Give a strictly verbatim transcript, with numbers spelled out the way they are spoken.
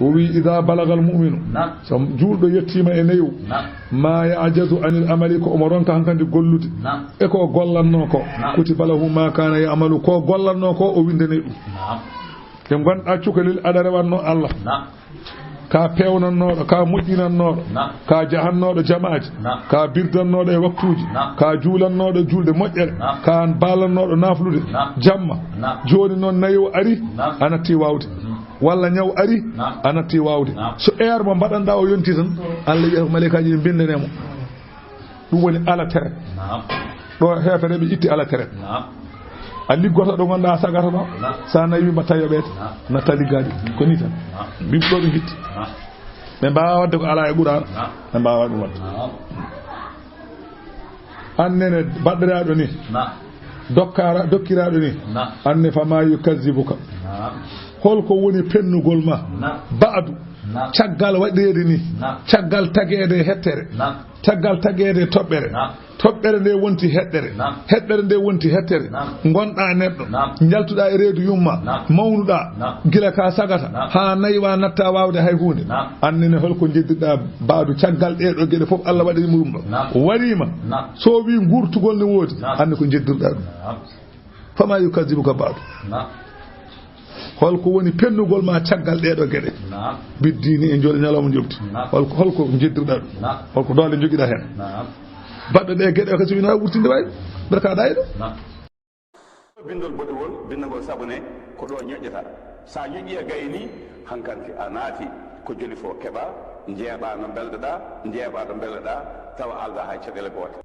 O wi, "Ida balagal mu'minu." Naam. So juulɗo yettiima e nayu. Naam. Ma ya'jazu anil amali, ko omo ronka hankandi gollude. Naam. E ko o gollanno ko. Naam. Kutiba lahu ma kana ya'malu, ko o gollanno ko o windane ɗum. Naam. Ɓe gonɗa cukalel aɗa rewanno Allah. Naam. Ka pewnannooɗo, ka moƴƴinannooɗo, naam, ka jahannooɗo jamaaji, naam, ka birdannooɗo e waktuuji, naam, ka juulannooɗo juulde moƴƴere, naam, ka baalannooɗo naflude, naam, jamma. Naam. Jooni noon nayo ari, naam, a natti waawde. Mhm. Walla ñaw ari, naam, a natti waawde. Naam. So heure mo mbaɗanɗa o yonti tan, Allah wiya ko malaykaaji ɗi mbindane mo. Ɗum woni ala tere. Naam. Ɗo heefere ɓe itti ala tere. Naam. A liggoto ɗo gonɗa a sagata ɗo. Naam. Sa nawi mbatta yoɓeede. Naam. Natta liggaade. Ko ni tan. Naam. Mbimɓe ɗo ɓe gitti. Naam. Ɓe mbawa wadde ko ala e Qur'an. Naam. Ɓe mbawa ɗum wadde. Naam. Annene baɗɗiraaɗo ni. Naam. Dokkara-, dokkiraaɗo ni. Naam. Anne fa ma yukazzibuka. Naam. Holko woni pennugol ma? Naam. Ba'du. Naam. Caggal waɗeede ni. Naam. Caggal tageede e hettere. Naam. Caggal tageede e toɓɓere. Naam. Toɓɓere nde wonti heɗɗere. Naam. Heɗɗere nde wonti hettere. Naam. Ngonɗa neɗɗo. Naam. Njaltuɗa e reedu yumma. Naam. Mawnuɗa. Naam. Gila ka sagata. Naam. Ha naywa natta wawde hay hunde. Naam. Annene holko jeddirɗa ba'du caggal ɗeɗo geɗe fof Allah waɗiri mo ɗum ɗo. Naam. Warima. Naam. So wi gurtugol ne woodi. Naam. Anne ko jeddirɗa ɗum. Naam. Fama yukazzibuka ba'du. Naam. Holko woni pennugol ma caggal ɗeɗo geɗe? Naam. Biddini e jol-, ñalawma jofti. Naam. Holko, holko jeddirɗa ɗum? Naam. Holko doole jogiɗa hen? Naam. Baɗɗo ɗe geɗe o kasi wina wurtinde wawi. Berka ɗa e ɗo. Naam. Bindol boɗewol, bindagol sabone, ko ɗo ñoƴƴata. Sa ñoƴƴi a gayni, hankanti a naati ko joli fo keɓa, jeeɓa no belɗoɗa, jeeɓa no belɗoɗa, tawa alda hay caɗele goote.